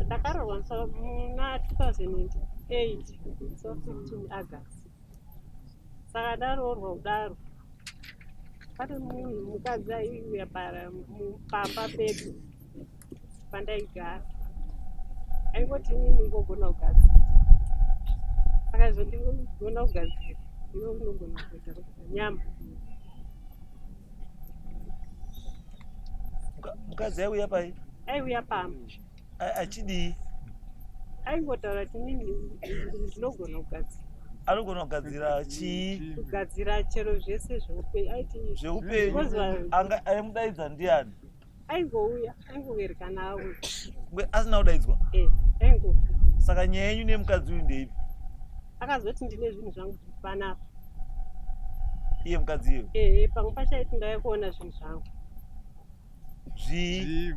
Ndakaroorwa muna 2008 so 15 August. Saka ndaroorwa kudaro pane munhu mukadzi aiuya pamba pedu pandaigara aingoti inini ndingogona kugadzira saka izvo ndingogona kugadzira iwe unogona kuita nyama. Mukadzi aiuya pai? Aiuya pamba. Achidii? Aingotaura kuti inini ndinogona kugadzira. Anogona kugadzira chii? Kugadzira chero zvese zveupenyu. Aiti zveupenyu. Anga aimudaidza ndiani? Aingouya, aingoerekana auya. Kunge asina kudaidzwa? Eh, aingouya. Saka nyaya yenyu nemukadzi uyu ndeipi? Akazoti ndine zvinhu zvangu zviri panapa. Iye mukadzi iye? Eh, pamwe pacho aiti ndauya kuona zvinhu zvangu. Zvii?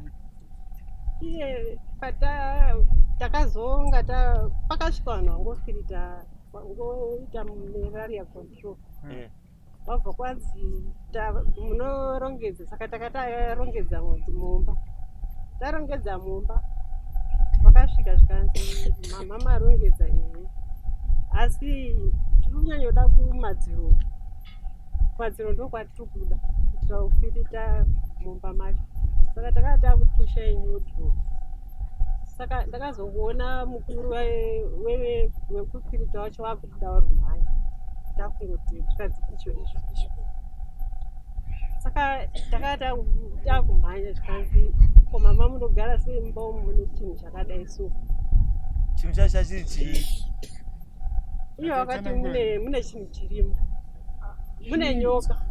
Iye pata takazonga ta pakasvika vanhu vangofirita vangoita malaria control. Eh. Vabva kwanzi munorongedza saka takatarongedza mumba. Tarongedza mumba vakasvika zvikanzi mama marongedza ehe asi tiri kunyanyoda kumadziro kumadziro ndokwatiri kuda kuitira kufirita mumba macho saka takanga takupusha inyudro saka ndakazongoona mukuru wekufirita wacho wakubuda vari kumhanya takungoti zvikanzi izvo izvo izvo saka takanga takumhanya zvikanzi ko mama munogara sei mumba umu mune chinhu chakadai so chinhu chacho chachiri chii iye wakati mune mune chinhu chirimo mune nyoka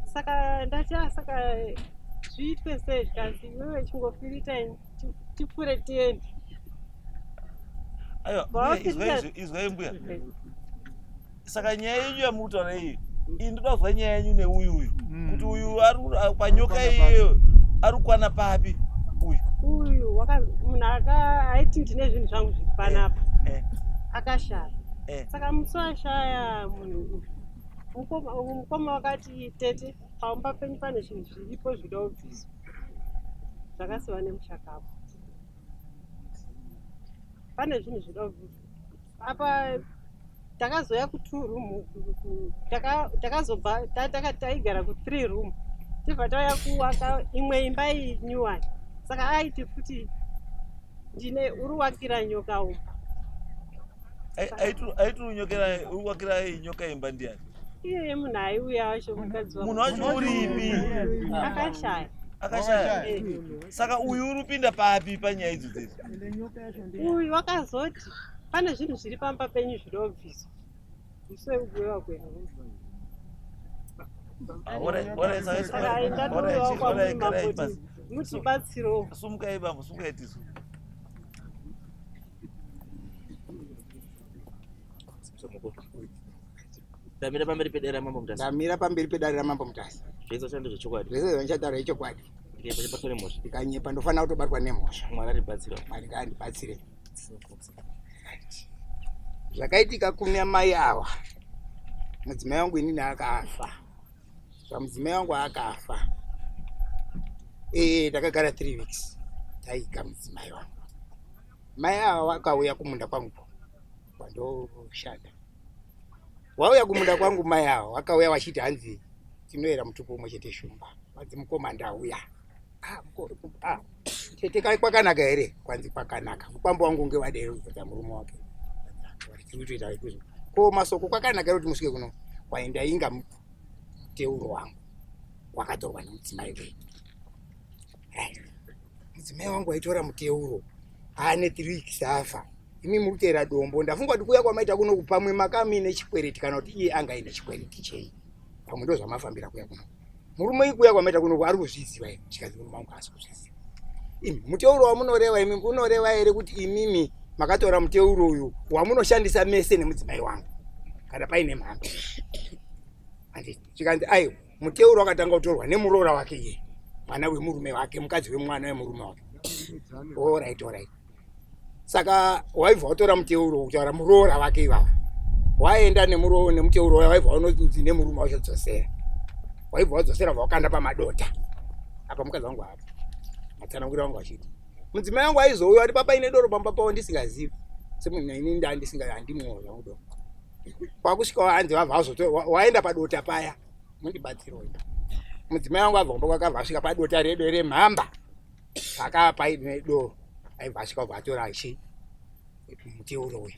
saka ndati ah, saka zviitwe sei zvikanzi iwewe chingofirita tipfure tiende aiwa izwai mbuya saka nyaya yenyu yamuri kutaura iyi iyi ndoda kuzwa nyaya yenyu neuyu uyu mm. kuti uyu panyoka iyeyo ari kukwana papi uyu uyu munhu aiti ndine zvinhu zvangu zviri panapa eh, eh. akashaya eh. saka musi washaya munhu uyu mukoma wakati tete pamba penyu pane zvinhu zviripo zvida kubviswa zvakasiwa nemushakabvu pane zvinhu zvida kubviswa apa takazouya kutwo room takazobva taigara kuthree room tibva tauya kuwaka imwe imba iyi new one saka aiti futi ndine uri wakira nyoka umba aiti uri wakira nyoka imba ndiyani iyeye munhu aiuya wacho mukadzi munhu wacho uripi akashaya akashaya eh. Saka uyu uri kupinda papi panyaya idzo dzedzi? Uyu wakazoti pane zvinhu zviri pamba penyu zvinobviswa musi wekuguvewa kwenyu. Mutibatsirewo. Sumukai bambo, sumukai tisu. Ndamira pamberi pedare raMambo Mutasa. Ndamira pamberi pedare raMambo Mutasa. Zvese zvachando zvechokwadi. Zvese zvandichataura ichokwadi. Ndikanyepa ndibatwa nemhosva. Ndikanyepa ndofanira kutobatwa nemhosva. Mwari andibatsire. Mwari ngaandibatsire. Zvakaitika kune mai ava. Mudzimai wangu inini akafa. Zvamudzimai wangu akafa. Eh, ndakagara 3 weeks. Taiga mudzimai wangu. Mai ava vakauya kumunda kwangu kwandoshanda. Wauya kumunda kwangu mai ava wakauya wachiti hanzi tinoera mutupo umwe chete shumba. Kwanzi mukoma ndauya. Ah, ah, tete kai kwakanaka here? Kwanzi kwakanaka. Mukwambo wangu unge wadero kuita murume wake. Tiri kutoita izvo. Ko masoko kwakanaka here kuti musvike kuno? Kwaenda inga muteuro wangu wakatorwa nemudzimai wedu. Right. Mudzimai wangu aitora muteuro ane 3 weeks afa. Imi muri kuteera dombo. Ndafunga kuti kuuya kwamaita kuno pamwe makamuine chikwereti kana kuti iye anga aine chikwereti chei. Pamwe ndo zvamafambira kuya kuno. Murume uyu kuuya kwamaita kuno ari kuzviziva here? Chikadzi murume wangu haasi kuzviziva. Imi muteuro wamunoreva imi unoreva here kuti imimi makatora muteuro uyu wamunoshandisa mese nemudzimai wangu kana paine mhando. Handiti chikanzi aiwa muteuro wakatanga kutorwa nemuroora wake iye mwana wemurume wake mukadzi wemwana wemurume wake. All right. Saka waibva watora muteuro kutaura muroora wake ivava waenda nemuteuro waibva wanonzi nemurume wacho dzosera. Waibva wadzosera wakanda pamadota. Apa mukadzi wangu hapo. Matsananguriro wangu achiti. Mudzimai wangu aizouya ati papa ine doro pamba pavo ndisingazivi. Semunhu ini ndandisinga handimwoyo zvangu doro. Kwakusvika hanzi vabva vazoto waenda padota paya. Mundibatsirewo. Mudzimai wangu abva kumba kwake abva asvika padota redu remhamba. Pakava paine doro. Aibva asvika obva atora achi muteuro uyu.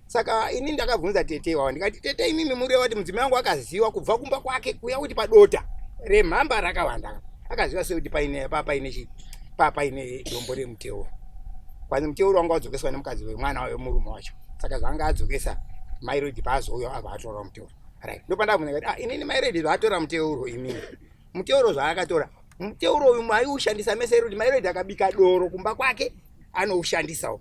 Saka ini ndakabvunza tete wavo ndikati tete imimi mureva kuti mudzimai wangu akaziva kubva kumba kwake kuya kuti padota remhamba rakawanda akaziva sei kuti paine paine chi papaine dombo remuteuro kwanzi muteuro wanga wadzokeswa nemukadzi wemwana wemurume wacho saka zvaanga adzokesa mai redi paazouya abva atora muteuro right ndopandabvunza ndikati ah inini mai redi zvatora muteuro imimi muteuro zvaakatora muteuro uyu maiushandisa mese kuti mai redi akabika doro kumba kwake anoushandisawo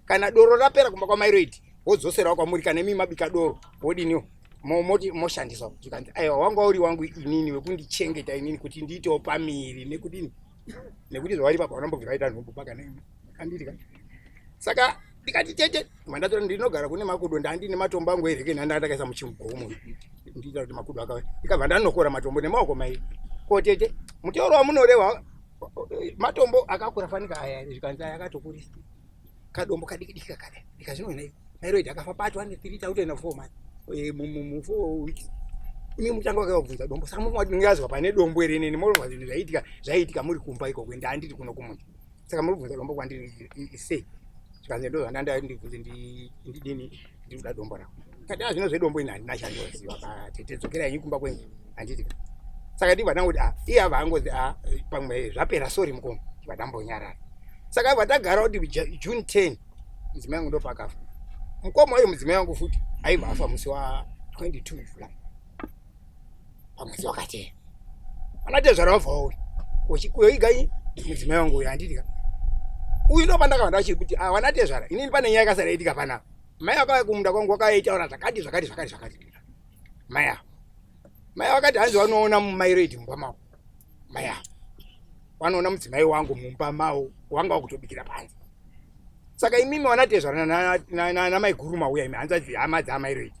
kana doro rapera kumba kwamairoidi wodzoserawo kwamuri kana imi mabika doro wodiniwo moti moshandisa zvikanzi aiwa wanga uri wangu inini wekundichengeta inini kuti ndiitewo pamiri nekudini nekuti zvavari papa vanambobvira vaita nhumbu pakana anditi ka saka ndikati tete mandatora ndinogara kune makudo ndandine matombo angu ereke nanda ndakaisa muchimugomo ndiita kuti makudo akauya ndikabva ndanokora matombo nemaoko mairi ko tete muteuro wamunorewa matombo akakura fanika aya zvikanzi aya akatokurisa kadombo kadiki diki kakadai ndikazvinoona ivo mairoid akafa pato ane three tautoenda four months eh, mu four weeks imi mutanga wakabvunza dombo saka mungazwa pane dombo here neni morova zvinhu zvaiitika zvaiitika muri kumba ikoko ende handiri kuno kumunhu saka muri kubvunza dombo kwandiri sei zvikanzi ndo zvandanda ndibvunze ndidini ndiri kuda dombo rako kati a zvino zvedombo ini handina chandoziva batete dzokera henyu kumba kwenyu handiti saka ndibva ndangoti a iye abva angozi a pamwe zvapera sori mukoma ndibva ndambonyarara saka abva tagara kuti june 10 mudzimai wangu ndopakafa mukoma uyo mudzimai wangu futi aibva afa musi wa 22 july pamwedzi wakateera anatezvara wabva wauya kuyoiga i mudzimai wangu uyo handiti ka uyu ndopandakava ndachiri kuti ah, wanatezvara inini pane nyaya yakasara itika panapa mai vakauya kumunda kwangu vakaitaura zvakati zvakati zvakati zvakati mai ava mai vakati hanzi vanoona mumairoidi mumba mavo mai ava vanoona mudzimai wangu mumba mavo wanga wakutobikira panze saka imimi wanatezvara namaiguru mauya imi hanzvadzi hama dzamairoidi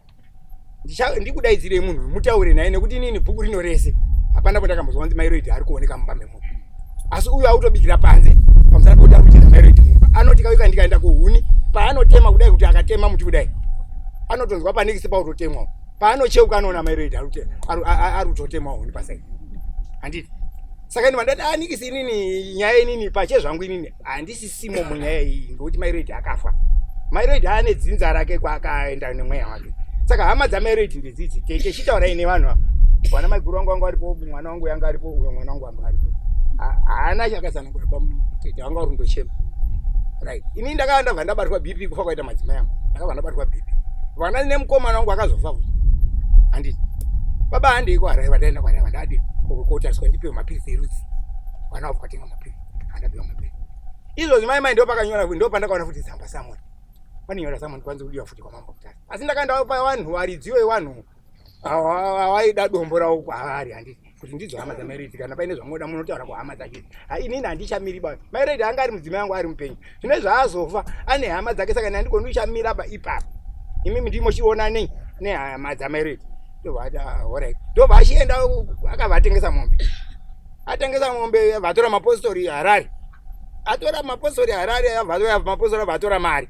ndikudaidzirei munhu mutaure naye nekuti inini bhuku rino rese hapana pandakambozwa kunzi mairoidi ari kuoneka mumba memunhu asi uyu autobikira panze pamusana pekuti ari kucheza mairoidi mumba anoti kauika ndikaenda kuhuni paanotema kudai kuti akatema muti kudai anotonzwa panikisi pautotemwawo paanocheuka anoona mairoidi ari kutotemwa huni pasai handiti saka ini vandati anikisi ah, inini nyaya inini pache zvangu inini handisisimo munyaya iyi ngekuti mairoidi akafa mairoidi ane dzinza rake kwaakaenda nemweya wake saka hama dzamairoidi ndedzidzi tete chitaurai nevanhu ava vana maiguru vangu vanga varipo mwana wangu yanga aripo uyo mwana wangu anga aripo haana chakatsanangura pamutete vanga vari kundochema right ini ndakava ndabva ndabatwa bp kufa kwaita madzimai angu ndakabva ndabatwa bp vana nemukomana wangu akazofa futi handiti baba handei kuharaiva ndaenda kuharaiva ndadi kotariswa ndipiwe mapiritsi erudzi vana vabva kwatenga mapiritsi andapiwa mapiritsi izvozvi mai mai ndopakanyora ndopandakaona futi tsamba samoni vaninyora samoni kwanzi kudiwa futi kwamambo mutasa asi ndakaenda pavanhu varidziwo yevanhu awaida dombo ravo kwavari handiti kuti ndidzo hama dzamairedhi kana paine zvamunoda munotaura kuhama dzake inini handichamiri ba mairedhi anga ari mudzimai wangu ari mupenyu zvino zvaazofa ane hama dzake saka ini handigoni kuchamira ba ipapo imimi ndimochiona nei nehama dzamairedhi ndobva horai ndobva achienda akabva atengesa mombe atengesa mombe vatora mapostori harare atora mapostori harare mapostori abva atora mari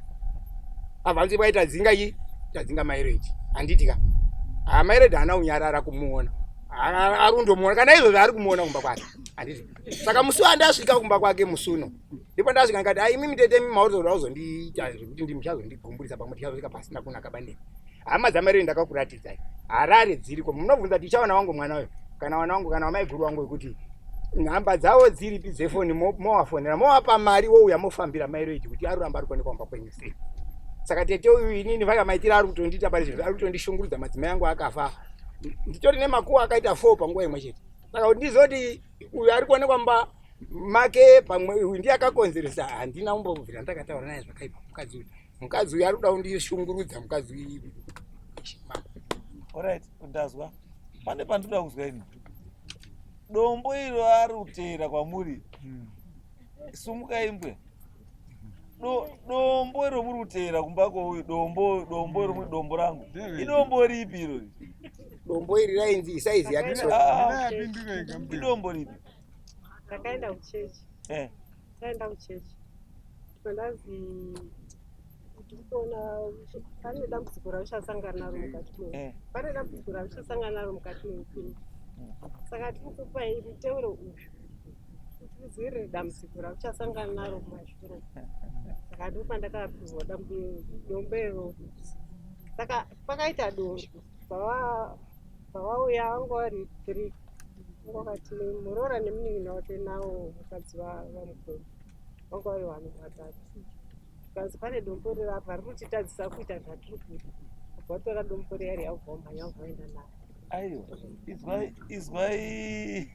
abva anzi tadzinga yi tadzinga mairedhi handiti ka ah, mairedhi haana kunyarara kumuona ari kundomuona kana izvozvo ari kumuona kumba kwake handiti saka musi wandasvika kumba kwake musi uno ndipo ndasvika ndikati ai imimi tete imi mauri uzondiita zvekuti ndimuchazondigumburisa pamwe tichazosvika pasina kunaka bandei hama dzamairedhi ndakakuratidzai harare dziriko munobvunza tichawana wangu mwana uyo kana wana wangu kana wamaiguru wangu wekuti nhamba dzavo dziripi dzefoni mowafonera mowapa mari wouya mofambira mairoidi kuti aruramba ari kuonekwa kumba kwenyu sei saka tete uyu inini vaka maitiro ari kutondiita pari zvinhu ari kutondishungurudza madzimai angu akafa nditori nemakuwa akaita four panguva imwe chete saka kuti ndizoti uyu ari kuonekwa mumba make pamwe uyu ndiye akakonzeresa handina kumbobvira ndakataura naye zvakaipa mukadzi uyu mukadzi uyu ari kuda kundishungurudza mukadzi uyu Alright, ndazwa pane pandinoda kuzwa ini dombo iro ari kuteera kwamuri sumukai mbuya dombo iro muri kuteera kumba kwouyu dombo dombo iro muri dombo rangu idombo ripi iro Dombo iri rainzi isaizi yake so. Ah, Apindure mbuya. Idombo ripi? Takaenda kuchechi. Taenda kuchechi, pandazi tikuona pane dambudziko rauchasangana naro mukati me pane dambudziko rauchasangana naro mukati meupenyu, saka tiri kupai muteuro uyu kuti udzivirire dambudziko rauchasangana naro mumashure. Saka ndipo pandakapiwa dombo iroro. Saka pakaita dombo, pavauya vanga vari three, vakati muroora nemunin'ina wake nawo mukadzi vamukuru, vanga vari vanhu vatatu. Kanzi pane dombo riri apa riri kutitadzisa kuita zvatiri kuita. Ubva watora dombo riya riya, ubva wamhanya, ubva waenda naro. Aiwa, izwai, izwai.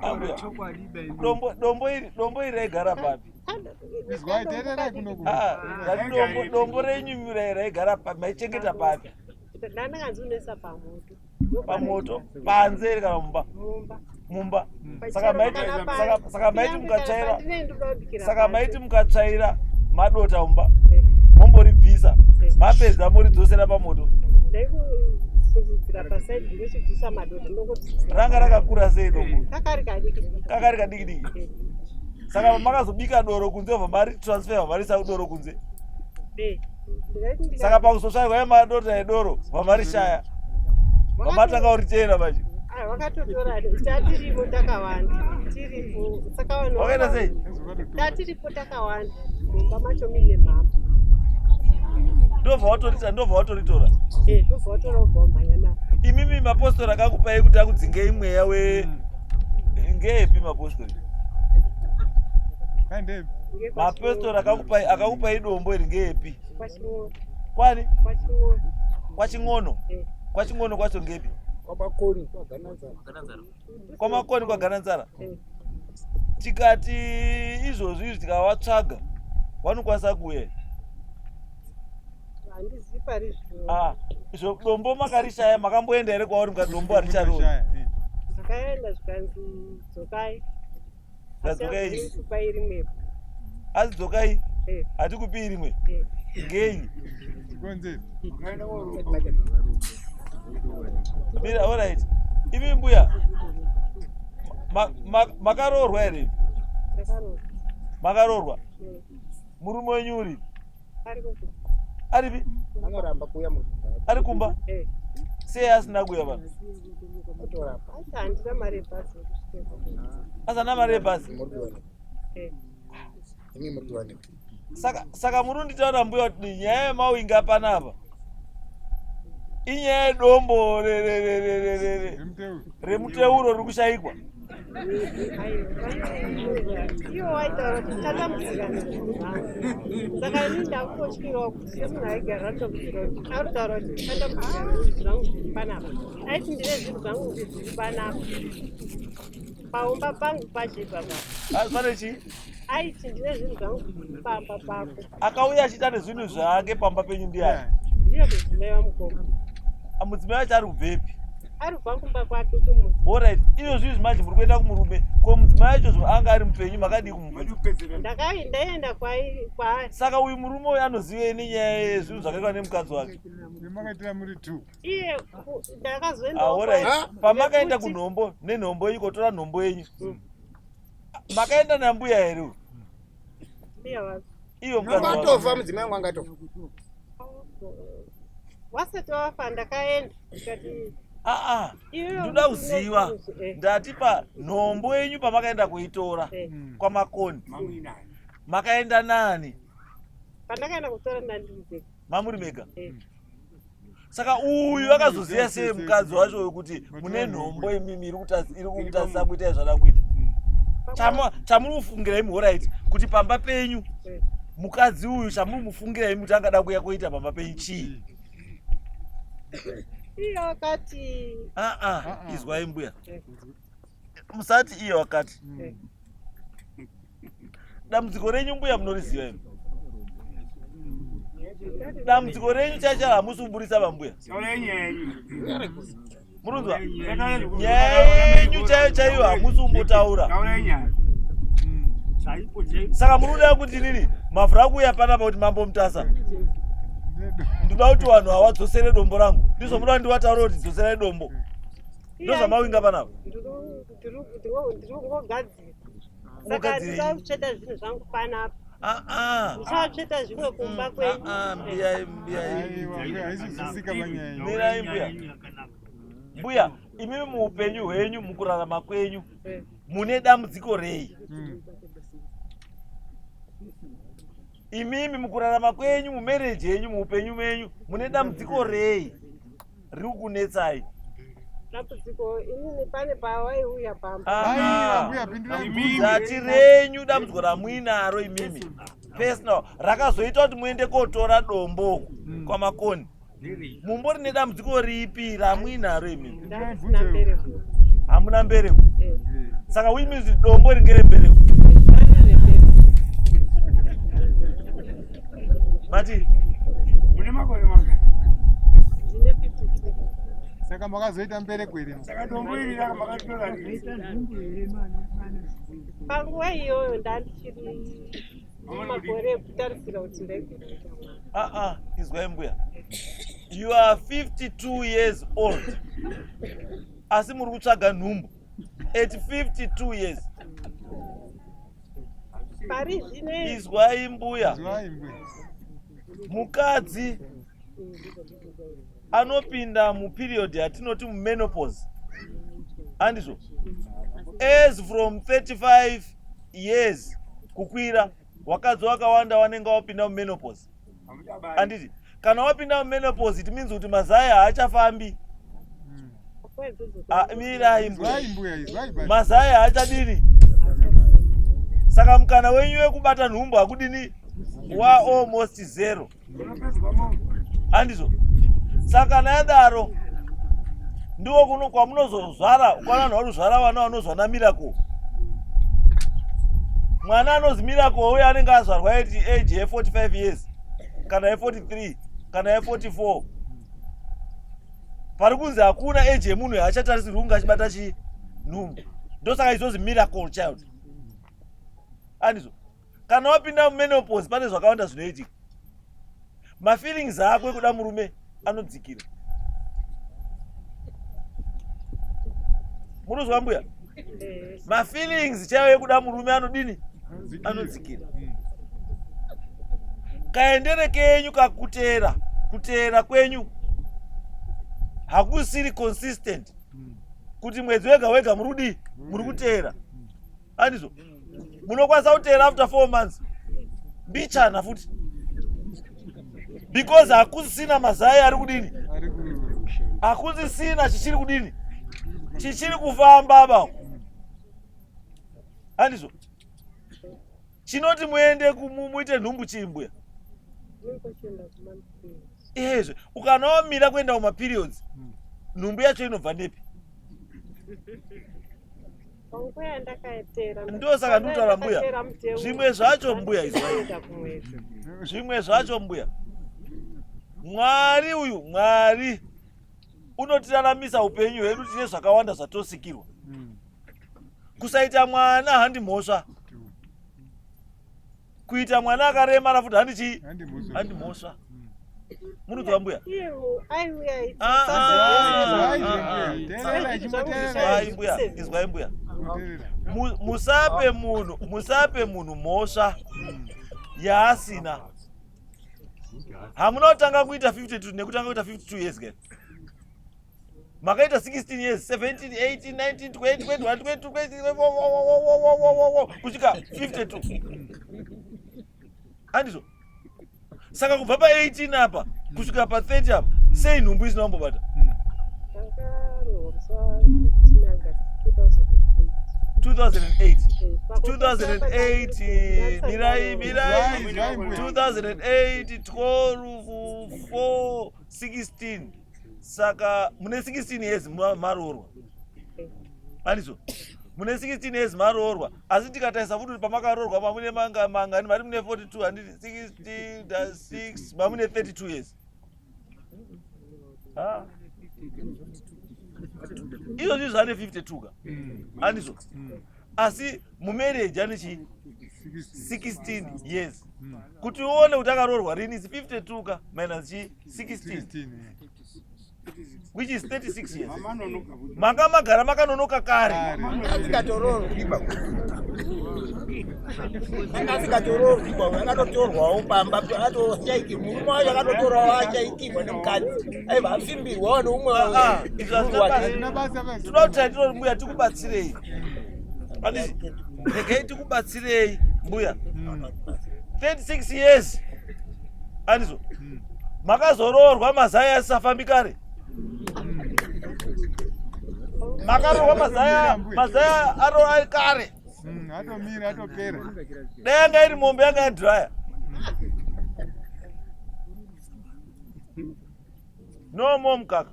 Ambuya. Chokwadi dai. Dombo iri raigara papi? Izwai, teererai kuno. Ah, ndati dombo renyu raigara papi? Maichengeta papi? Ndandakanzi unoisa pamoto. Pamoto panze here kana mumba? Mumba. Mumba. Saka saka maiti mukatsvaira mukatsvaira saka maiti mukatsvaira madota mumba, momboribvisa, mapedza moridzosera pamoto? Ndaikusungidzira pasaidi, ndochibvisa madota, ndongodzosera. Ranga rakakura sei dombo? Kakari kadiki. Kakari kadiki diki. Saka makazobika doro kunze, obva mari transfer, marisa doro kunze? Ndikaiti Saka pakuzotsvairwa madota edoro, vamarishaya, vamatanga kuritera manje? Ai, vakatotora. Tatiripo takawanda, tiripo, saka vanhu Wakaita sei? Tatiripo takawanda mumba macho muine mhamba. Ndobva watorita, ndobva watoritora? Eh, ndobva watora, ubva wamhanya naro. Imimi, mapostori akakupai kuti akudzingei mweya we ngeepi mapostori? Kaende. Mapostori akakupai dombo iri ngeepi? Kwaching'ono. Kwani? Kwaching'ono. Kwaching'ono? Eh. Kwaching'ono kwacho ngepi? Kwamakoni, kwaGananzara. Kwamakoni, kwaGananzara? Eh. Tikati izvozvi izvi tikavatsvaga, vanokwanisa kuuya? Handizivi pari zvino. Ah, izvo dombo makarishaya, makamboenda here kwauri mukati dombo haricharori? Ndakaenda, zvikanzi dzokai. Ndadzokai. Kupai rimwepo. Asi dzokai? Eh. Hatikupii rimwe? Eh. Ngenyi? Chikonzero. Mira, alright, imi mbuya, makaroorwa here? Ndakaroorwa. Makaroorwa? Eh. Murume wenyu uri? Ari kuku. Aripi? Anoramba kuuya murume. Ari kumba? Eh. Sei asina kuuya pano? Atoramba. Asi handina mari yebhazi yekusvika. Asana mari yebhazi? Muri kuwanikwa. Eh. Imi muri kuwanikwa. Saka muri kunditaura mbuya kuti nyaya yemawinga panapa inyaya yedombo Remuteuro. remuteuro riri kushayikwa? Aiwa, iwo waitaura kuti tatambudzika nezvinhu zvangu, saka ini ndakutotyirawo kuti semunhu aigara atambudzika, kuti arikutaura kuti tatambudzika nezvinhu zvangu zviri panapa. Aiti ndine zvinhu zvangu zviri panapa paumba pangu pachibva pa. Asi pane chii? Aiti ndine zvinhu zvangu zviri pamba pako. Akauya achiita nezvinhu zvake pamba penyu ndiani? Ndiye mudzimai wamukoma. Mudzimai wacho ari kubvepi? Ari kubva kumba kwake kumudzi. Alright, izvozvi izvi manje muri kuenda kumurume, ko mudzimai wacho zvo anga ari mupenyu, makadii kumubvunza? Ndaenda kwaari. Saka uyu murume uyu anozivei nenyaya yezvinhu zvakaitwa nemukadzi wake? Nemakaitira muri two. Iye ndakazoendawo Ah, alright. kwaari. Pamakaenda kunhombo nenhombo yenyu, kotora nhombo yenyu, makaenda nambuya here uyu? Mbuya wake. Iyo mukadzi wake. Angatofa mudzimai wangu, angatofa. Wasati wafa ndakaenda, ndikati Aa, iwewe ndoda kuziva. Eh, Ndati pa nhombo yenyu pamakaenda kuitora kwaMakoni, makaenda nani? Pandakaenda kutora ndandiri ndega. Mamuri mega? Eh. Saka uyu akazoziva sei mukadzi wacho wekuti mune nhombo imimi iri kumutadzisa kuita zvada kuita? Chamuri kufungira imi, alright, kuti pamba penyu mukadzi uyu, chamuri mufungira imi kuti angada kuuya kuita pamba penyu chii? Iye wakati Aa, Ah-ah. izwai mbuya, musati musati iye wakati. Dambudziko renyu mbuya munoriziva imi. Dambudziko renyu chacho hamusi kuburisa vambuya. Murunzwa nyaya yenyu chaiyo chaiyo hamusi kumbotaura. Saka muri kuda kuti nini mavhura kuuya panapa kuti Mambo Mutasa? Ndoda kuti vanhu havadzosere dombo rangu. Ndizvo munoda ndivataure kuti dzoserai dombo. Ndozvamawinga panapa. Ndiri kungogadzira. Saka ndichatsveta zvinhu zvangu panapa. Ah, ah. Ndichatsveta zvimwe kumba kwenyu. Ah, ah, mbiyai mbiyai. Mirai mbuya. Mbuya, imimi muupenyu hwenyu mukurarama kwenyu eh. mune dambudziko rei? Hmm. Imimi mukurarama kwenyu mumereji yenyu muupenyu menyu mune dambudziko rei riri kukunetsai? Dambudziko inini pane pawaiuya pamba. Zati renyu dambudziko ramuinaro imimi personal rakazoita kuti muende kotora dombo hmm. kwaMakoni. Mumbori nedambudziko ripi ramuinaro imimi? Hamuna mbereko. Eh. Saka which means dombo ringe rembereko. Mati mune makore mangani? Saka makazoita mbereko here? Saka dombo iri makatora panguva iyoyo ndandichiri makore ekutarisira kuti ndaigona kuita mwana. Ah, ah, izwai mbuya, you are 52 years old asi muri kutsvaga nhumbu at 52 years. Pari zvino izwai mbuya, mukadzi anopinda muperiod yatinoti mumenopause, handizvo? As from 35 years kukwira, wakadzi wakawanda wanenge wapinda mumenopause, handiti? Kana wapinda mumenopause it means kuti mazai haachafambi. Ah, mirai mbuya, mazai haachadini, saka mukana wenyu wekubata nhumbu hakudini wa almost zero, handizvo? Saka kana yadaro ndiwo kuno kwamunozozvara, kwana vanhu varikuzvara vana vanozwa namiracle. Mwana anozi Miracle uye anenge azvarwa at age ye45 years kana ye43 kana ye44. Pari kunzi hakuna age yemunhu yaachatarisirwi kunge achibata chii nhumbu, ndosaka izozi miracle child, handizvo? Kana wapinda mumenopause pane zvakawanda zvinoitika. Mafeelings ako ekuda murume anodzikira. Munozwa mbuya? Mafeelings chaiwo ekuda murume anodini? Anodzikira. Kaendere kenyu kakuteera, kuteera kwenyu hakusiri consistent kuti mwedzi wega wega muri kudii, muri kuteera, handizvo? Munokwanisa kuteera after 4 months mbichana futi because hakusisina mazai ari kudini, hakusisina chichiri kudini, chichiri kufamba ba, handizvo? Chinoti muende muite nhumbu chii mbuya? Izvo ukana wamira kuenda kumaperiods, nhumbu yacho inobva nepi? Panguva yandakateera Ndosaka ndikutaura mbuya, zvimwe zvacho mbuya, izwai. Zvimwe zvacho mbuya, Mwari uyu, Mwari unotiraramisa upenyu hwedu, tine zvakawanda zvatosikirwa. Kusaita mwana handi mhosva, kuita mwana akaremara futi handi chii, handi mhosva. Munonzwa mbuya? Aiuya. Ah, ah, ah, izwai mbuya, izwai mbuya. Musape munhu mhosva yaasina. Hamuna kutanga kuita 52 nekutanga kuita 52 years ke makaita 16 years, 17, 18, 19, 20, 21, 22, 23, kusvika 52, handizvo? Saka kubva pa18 apa kusvika pa30 apa, sei nhumbu isina kumbobata? Ndakaroorwa 15 August 2008. 2008, 2008. Mirai, mirai. 2008, 12, 4, 16. Saka mune 16 years maroorwa, handizvo? Mune 16 years maroorwa, asi tikatarisa futi kuti pamakaroorwa mamune manga mangani, mari mune 42, handiti? 16 6, mamune 32 years. Ah. Izvozvi zvane 52 ka, handizvo? Asi mumarriage ane chii? 16 years. Kuti uone kuti akaroorwa rini is 52 ka minus chii? 16, which is 36 years. Manga magara makanonoka kare. Asingatoroorwi anga asingatoroorwi ba akatotorwawo pamba, akatoshaiki murume wacho, akatotorwawo ashaikirwa nemukadzi, aibva afimbirwawo neumwe. Ah, ah, izvo hazvina basa. Hazvina basa basi. Toda kuti taitiro mbuya tikubatsirei. Handiti regai tikubatsirei mbuya. 36 years andizvo makazoroorwa mazai asisafambi kare. Makaroorwa mazai, mazai aro ari kare. Atomira atopera. Dai yanga iri mombe yanga yadhiraya. No more mukaka.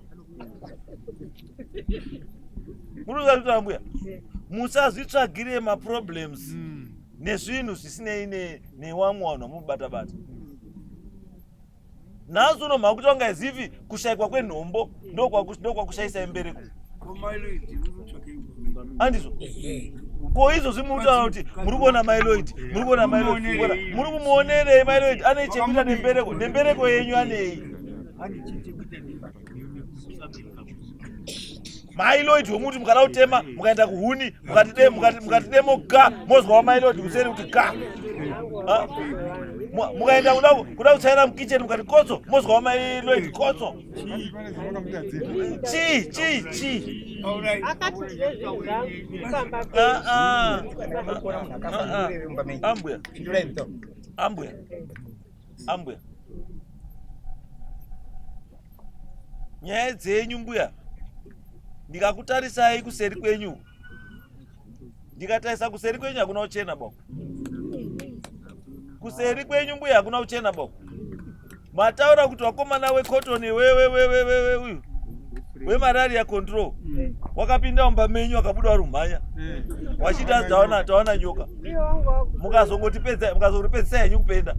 Munoziva mbuya, musazvitsvagire maproblems nezvinhu zvisinei newamwe vanhu vamubata-bata. Nhasi uno mhakuti vangaizivi kushayikwa kwenhombo ndokwakushayisa mbereko, andizvo? Ko izvozvi muri kutaura kuti muri kuona Mailoid, muri kuona Mailoid, muri kumuonerei? Mailoid ane chekuita nembereko? Nembereko yenyu anei? Mailoid wemuti mukada kutema, mukaenda kuhuni, mukati demo ga, mozwa waMailoid kuseri kuti ga. Ah? Mukaenda kuda kutsvaira mukicheni, mukati kotso, mozwa waMailoid kotso. Pane zvamakamutadzira. Chii, chii, chii? Akati ndine zvinhu zvangu pamba. Ah, ah. Kuona munhu akafa mumba menyu. Ambuya. Pindurai mutauro. Ambuya, ambuya, nyaya dzenyu mbuya, ndikakutarisai kuseri kwenyu, ndikatarisa kuseri kwenyu hakuna kuchena boko. Kuseri kwenyu mbuya hakuna kuchena boko. Mataura kuti wakomana wecotton wewewewewe uyu wemalaria control wakapinda mumba menyu, wakabuda uri kumhanya wachiti taona, taona nyoka. Iye wangu waku Mukazongotipedza, mukazongotipedzisa henyu kupenda.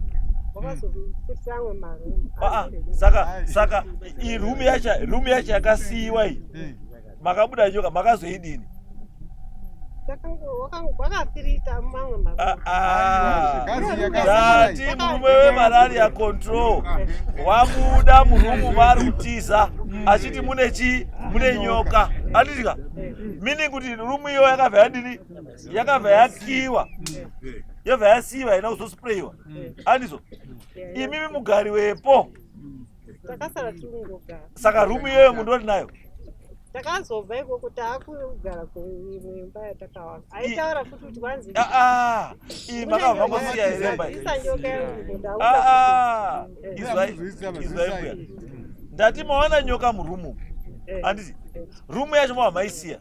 Wakazofutisa amwe marumu. Ah, ah, saka iyi room yacho yakasiyiwa iyi, makabuda nyoka, makazoidini? Wakafirita mamwe Ah, marumu. ah. Gazi yakasiyiwa. Ndati murume wemalaria control wabuda muroom vari kutiza achiti mune chii? Mune nyoka, anditika? Meaning kuti room iyo yakabva yadini? Yakabva yakiwa, yobva yasiyiwa, haina kuzosprayiwa, andizvo? Imimi mugari wepo. Takasara tirikungogara. Saka room iyoyo mundori nayo? Takazobva ikoko taakugara kuimwe imba yatakawaka. Aitaura futi kuti kwanzi Ah, ah, iyi makabva mangosiya here imba iyi? isa nyoka yangu. Ah, ah, izwai. Izwai, Izwai mbuya, ndati mawana nyoka muroom, handiti? Room yacho mava maisiya.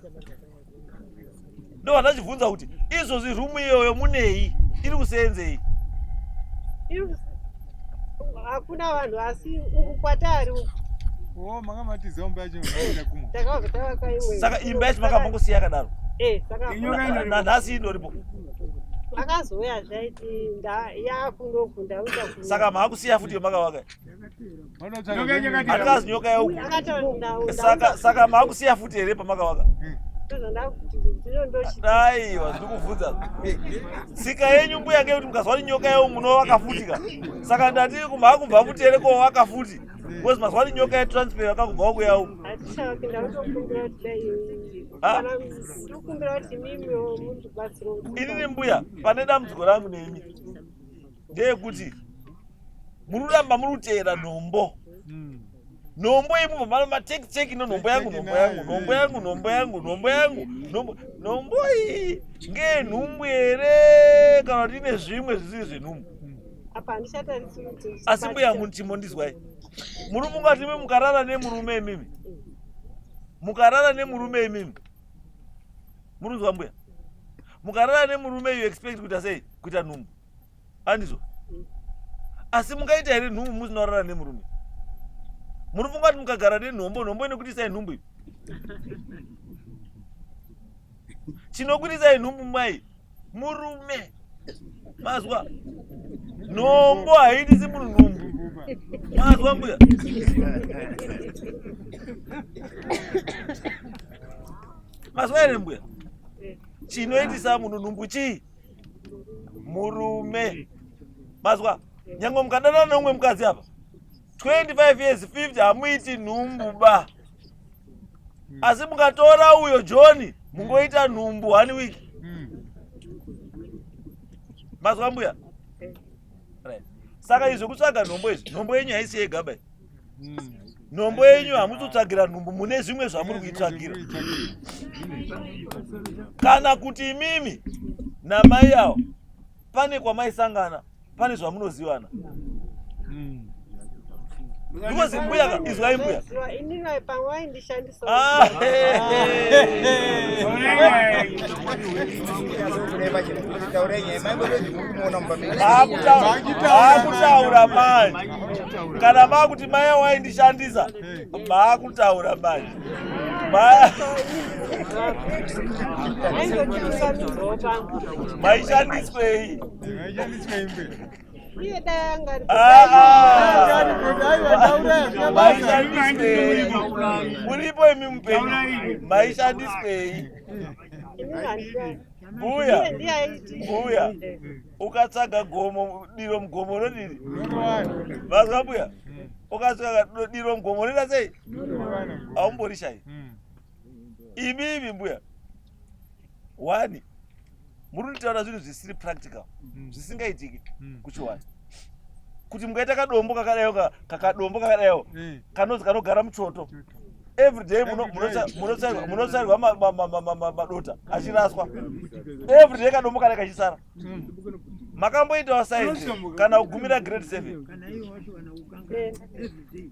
Ndobva ndachibvunza kuti izvozvi room iyoyo munei? Iri kuseenzei? Hakuna vanhu, asi uku kwatari uku. Oh, manga matiza imba yacho maenda kumwe. Takabva tavaka imwe. Saka imba yacho makabva ngosiya yakadaro? Eh, saka Nanhasi indoripo? Akazouya zvaiti yakunoku ndauta. Saka maakusiya futi yomakavaka? Vanotsvaka. Handikazi nyoka yauku. Akataura. Saka maakusiya futi here pamakavaka? Aiwa, ndiri kuvhunza. Tsika yenyu mbuya ngekuti mukazwa kuti nyoka yeu munovaka futi ka. Saka ndati maakubva futi here kovaka futi? Because mazwa kuti nyoka yetransfer yakakubva kuya uku. Hatichavaki. Ndautokumbira kuti dai Ah. kana ndikukumbira kuti mimiwo mundibatsire kuti Inini mbuya, pane dambudziko rangu nemi ndeyekuti muri kuramba muri kuteera nhombo. Nhombo imubva mano matekiteki no nhombo yangu, nhombo yangu, nhombo yangu, nhombo yangu, nhombo yangu, nhombo. Nhombo iyi ngenhumbu here kana kuti ine zvimwe zvisiri zvenhumbu? Apa handichatarisi kuti Asi mbuya, chimbondizwai. Muri mungati imi mukarara nemurume, imimi mukarara nemurume, imimi murunzwa mbuya, mukarara nemurume you expect kuita sei? Kuita nhumbu, andizvo? Asi mungaita here nhumbu musina kurara nemurume? Muri fungati mukagara nenhombo, nhombo inokuitisai nhumbu iyi? Chinokuitisai nhumbu mai murume, mazwa? Nhombo haiitisi munhu nhumbu, mazwa mbuya? Mazwa here mbuya? Chinoitisa munhu nhumbu chii? Murume. Mazwa, nyange mukadanana neumwe mukadzi apa 25 years 50 hamuiti nhumbu ba. Asi mukatora uyo John mungoita nhumbu one week. Mazwa mbuya? Right. Saka izvo kutsvaga nhombo izvi, nhombo yenyu haisi yega bai. Nhombo yenyu hamusi kutsvagira nhumbu, mune zvimwe zvamuri kuitsvagira. Kana kuti imimi namai avo pane kwamaisangana, pane zvamunozivana. Because mbuya ka, izwai mbuya. Ndoziva, inini pamwe vaindishandisa. Ah, Maakutaura manje. Kana makuti mai waindishandisa, maakutaura manje. Aingotiungamidzawo pamwe. Maishandiswei? Iye dai anga ari Ah, ah. Maishandiswei? Muripo imi mupenyu. Maishandiswei? Inini handida. Mbuya. Iye ndiye aiti. Mbuya. Ukatsvaga gomo diro mugomo unodini? Mazwa mbuya? Ukatsvaga diro mugomo unoita sei? Haumborishai. Imi imi mbuya. One. Muri kutaura zvinhu zvisiri practical, zvisingaitiki kuchiwani. Kuti mukaita kadombo kakadaiwo kakadombo kakadaiwo kanonzi kanogara muchoto. Every day munotsvairwa madota achiraswa. Every day kadombo kana kachisara. Makamboitawo science kana kugumira grade 7.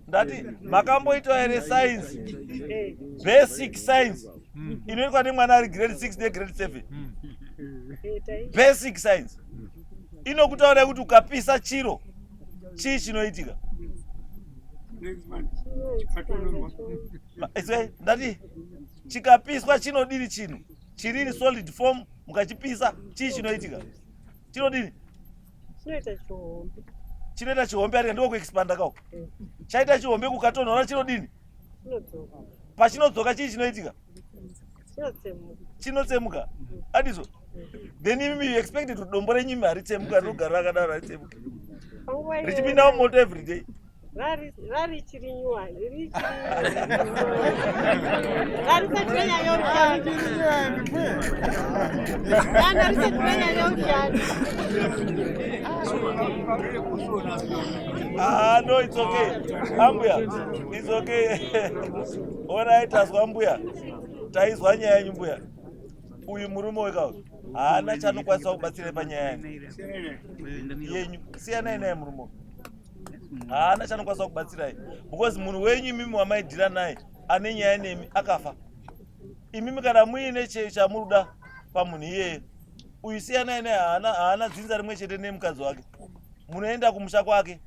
Ndati makamboitawo here science, basic science inoitwa nemwana ari grade 6 negrade 7. Basic science inokutaura kuti ukapisa chiro chii chinoitika. Ndati chikapiswa chinodini chinhu chiri in solid form, mukachipisa chii chinoitika? Chinodini? Chinoita chihombe. Chinoita chihombe ari ndiko kuexpanda kako. Chaita chihombe kukatonhora chinodini? Chinodzoka. Pachinodzoka chii chinoitika? Chinotsemuka. Chinotsemuka. Andizvo? Then imi you expected kuti dombo renyu imi haritsemuka, rinogara rakadaro haritsemuki. Panguva iyoyo Richipinda mumoto every day. Rari chiri nyuwani, richiri rarisati ranyanya kushanda. Dana risati ranyanya kushanda. Ah, no, it's okay. Ambuya, it's okay. Alright, tazwa mbuya. Taizwa nyaya yenyu mbuya. Uyu murume weka uyu haana chaanokwanisa kubatsira panyaya yenyu. Siyanai naye murume uyu. Haana chaanokwanisa kubatsirai. Because munhu wenyu imimi wamaidhira naye ane nyaya nemi akafa. Imimi kana muine chamuruda pamunhu iyeye, uyu siyanai naye, haana dzinza rimwe chete nemukadzi wake. Munoenda kumusha kwake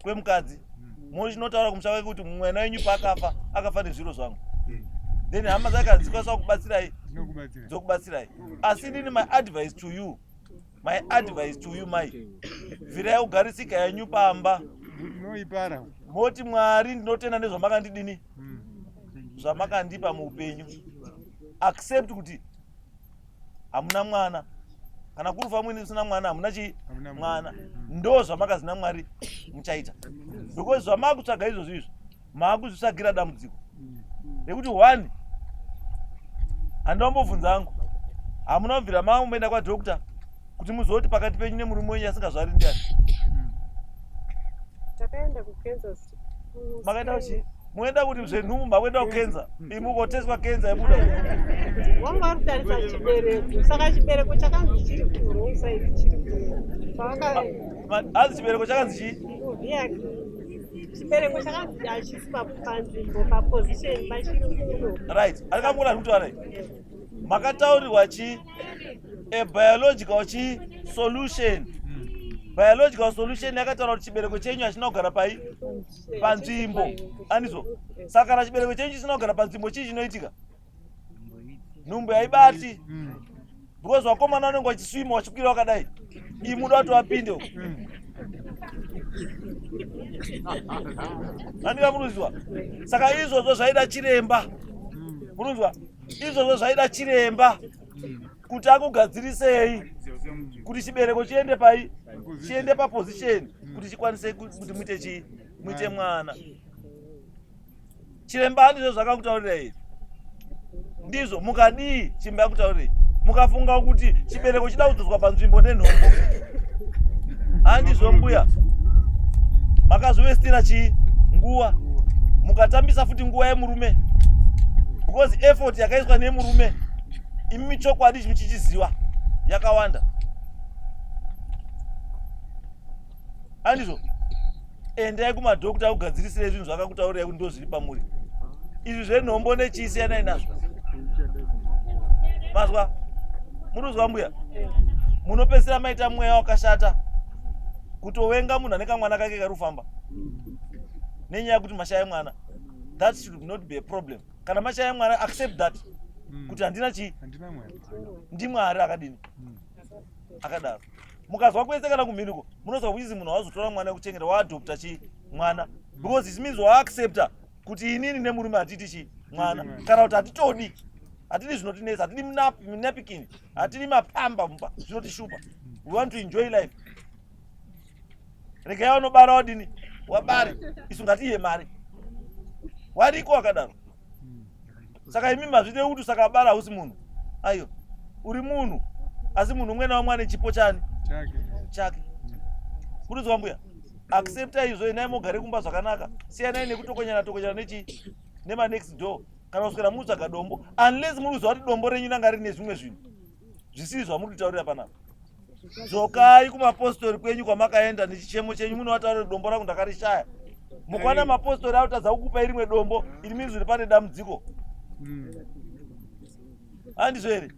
kwemukadzi, mochinotaura kumusha kwake kuti mwana wenyu paakafa akafa nezviro zvangu. Then hama dzake kana dzikwanisa kubatsirai dzokubatsirai. Asi inini my advice to you, my advice to you mai, bvirai kugarisika yenyu pamba. Moti Mwari ndinotenda nezvamakandidini, zvamakandipa muupenyu. Accept kuti hamuna mwana. Kana kurufa mwini usina mwana, hamuna chii mwana. Ndo zvamakazina Mwari muchaita. Because zvamakutsvaga izvozvo izvo maakuzvitsvagira dambudziko rekuti one, handambobvunza hangu, hamuna kubvira mamboenda kwadoctor kuti muzoti pakati penyu nemurume wenyu asingazvari ndiani? Takaenda kuKansas. Makaenda kuchi? Muenda kuti zvenhumbu makuenda kukenza, imi ukoteswa kenza ibuda. Wanga vari kutarisa chibereko, saka chibereko chakanzi chiri kuwrong side, chiri ku pavaka Hanzi chibereko chakanzi chii? Kuvhiya chibereko chakanzi hachisi panzvimbo, paposition pachiri kuno. Right, arikamura kutaura makataurirwa chi a biological chi solution. Biological solution yakataura kuti chibereko chenyu hachina kugara pai panzvimbo, andizvo? Saka kana chibereko chenyu chisina kugara panzvimbo, chii chinoitika? Nhumbu haibati, because vakomana vanenge vachiswima vachikwira vakadai, imi muda kuti vapinde uko. Andika munonzwa? Saka izvozvo zvaida chiremba. Munonzwa? Izvozvo zvaida chiremba. Kuti akugadzirisei kuti chibereko chiende pai, chiende paposition, kuti chikwanise kuti muite chii, muite mwana. Chiremba handizvo zvakakutaurira here? Ndizvo mukadii chimba yakutaurira, mukafunga kuti chibereko chida kudzoswa panzvimbo nenhombo, handizvo mbuya? Makazovestira chii nguva, mukatambisa futi nguva yemurume, because effort yakaiswa nemurume, imi chokwadi chichichiziva yakawanda, handizvo? Endai kumadhokta akugadzirisirei zvinhu zvakakutaurirai kuti ndo zviri pamuri izvi zvenhombo nechii, siyanai nazvo. Mazwa? Murikuzwa mbuya? Munopedzisira maita mweya wakashata, kutovenga munhu ane kamwana kake kari kufamba nenyaya yekuti mashaya mwana. That should not be a problem. Kana mashaya mwana, accept that kuti handina chii, Handina mwana. Ndimwari akadini akadaro. Mukazwa kwese kana kumhiriko, munozwa kuchizi munhu wazotora mwana wekuchengeta, waadopta chii mwana, because it means waaccepta kuti inini nemurume hatiti chii mwana, kana kuti hatitodi, hatidi zvinotinetsa, hatidi minapikini, hatidi mapamba mumba, zvinotishupa. We want to enjoy life. Regai vanobara wadini wabare, isu ngatiiye mari. Wariko wakadaro. Saka imi mazvite kuti saka bara hausi munhu? Aiyo, uri munhu, asi munhu umwe naumwe ane chipo chani? Chake. Chake. Kuruzwa mbuya? Accepta izvo, endai mogare kumba zvakanaka, siyanai nekutokonyana tokonyana nechi nemanext door, kana kuswera mutsvaga dombo, unless muri kuziva kuti dombo renyu ranga rine zvimwe zvinhu zvisiri zvamuri kutaurira panapa. Dzokai kumapostori kwenyu kwamakaenda nechichemo chenyu, munovataurira, "Dombo rangu ndakarishaya." Mukaona mapostori akutadza kukupai rimwe dombo iri, means kuti pane dambudziko, handizvo here?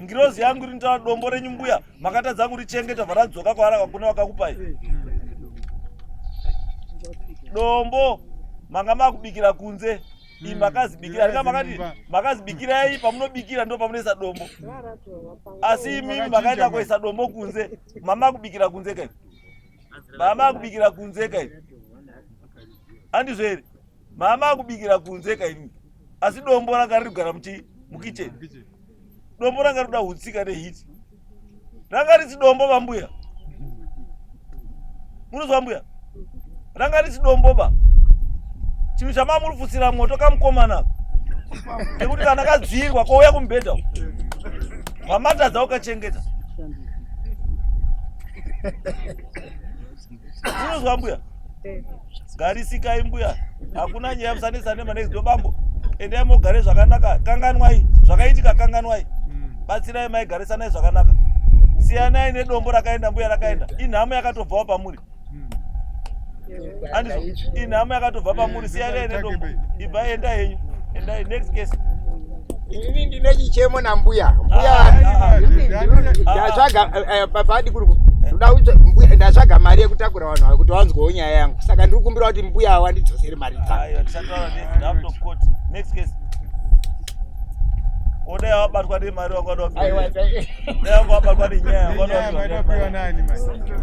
Ngirozi yangu iri nitaura, dombo renyu mbuya makatadza kurichengeta, bva radzoka kwaara kune vakakupai dombo. Manga makubikira kunze, iyi makazibikira ndika makati makazibikirai, pamunobikira ndo pamunoisa dombo, asi imimi makaenda kuisa dombo kunze. Mama kubikira kunze kai, mama kubikira kunze kai, handizvo here? Mama kubikira kunze kai, asi dombo ranga riri kugara muchi mukicheni. Dombo ranga rikuda hutsika neheat, ranga risi dombo vambuya. Munozwa mbuya? Ranga risi dombo ba, chinhu chamamuripfutsira moto kamukomana nekuti kana kadzirwa kouya kumubhedha mamatadza ukachengeta. Munozwa mbuya? Garisikai mbuya, hakuna nyaya, musanetsa nemanext door. Bambo, endai mogare zvakanaka, kanganwai zvakaitika, kanganwai, batsirai mai, garisanai zvakanaka, siyanai nedombo rakaenda mbuya, rakaenda. Inhamo yakatobvawo pamuri, andizvo? Inhamo yakatobva pamuri, siyanai nedombo. Ibva, enda henyu, endai. Next case. Inini ndine chichemo nambuya. Mbuya, Ah, ah, ndatsvaga padi kuri ndoda kuti mbuya, ndatsvaga mari yekutakura vanhu ava kuti vanzwewo nyaya yangu, saka ndiri kukumbira kuti mbuya wandidzosere mari dzangu. Aiwa, tichataura next out of court. Next case. Odai wabatwa nemari wanga Aiwa, wada, dai wanga wabatwa nenyaya wanga Nenyaya wada. maitapiwa nani manje?